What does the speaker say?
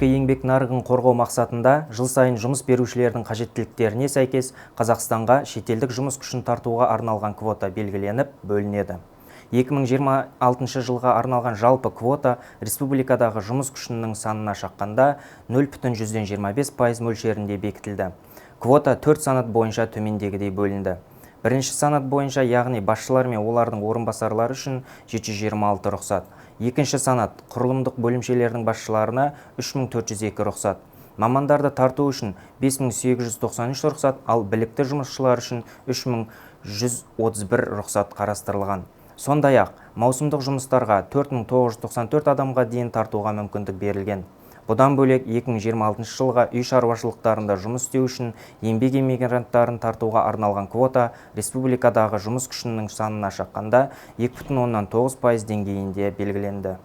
Ішкі еңбек нарығын қорғау мақсатында жыл сайын жұмыс берушілердің қажеттіліктеріне сәйкес Қазақстанға шетелдік жұмыс күшін тартуға арналған квота белгіленіп, бөлінеді. 2026 жылға арналған жалпы квота республикадағы жұмыс күшінің санына шаққанда 0,25% мөлшерінде бекітілді. Квота 4 санат бойынша төмендегідей бөлінді. Бірінші санат бойынша, яғни басшылар мен олардың орынбасарлары үшін 726 рұқсат. Екінші санат құрылымдық бөлімшелердің басшыларына 3402 рұқсат. Мамандарды тарту үшін 5893 рұқсат, ал білікті жұмысшылар үшін 3131 рұқсат қарастырылған. Сондай-ақ, маусымдық жұмыстарға 4994 адамға дейін тартуға мүмкіндік берілген. Бұдан бөлек 2026 жылға үй шаруашылықтарында жұмыс істеу үшін еңбек иммигранттарын тартуға арналған квота республикадағы жұмыс күшінің санына шаққанда 2,9% деңгейінде белгіленді.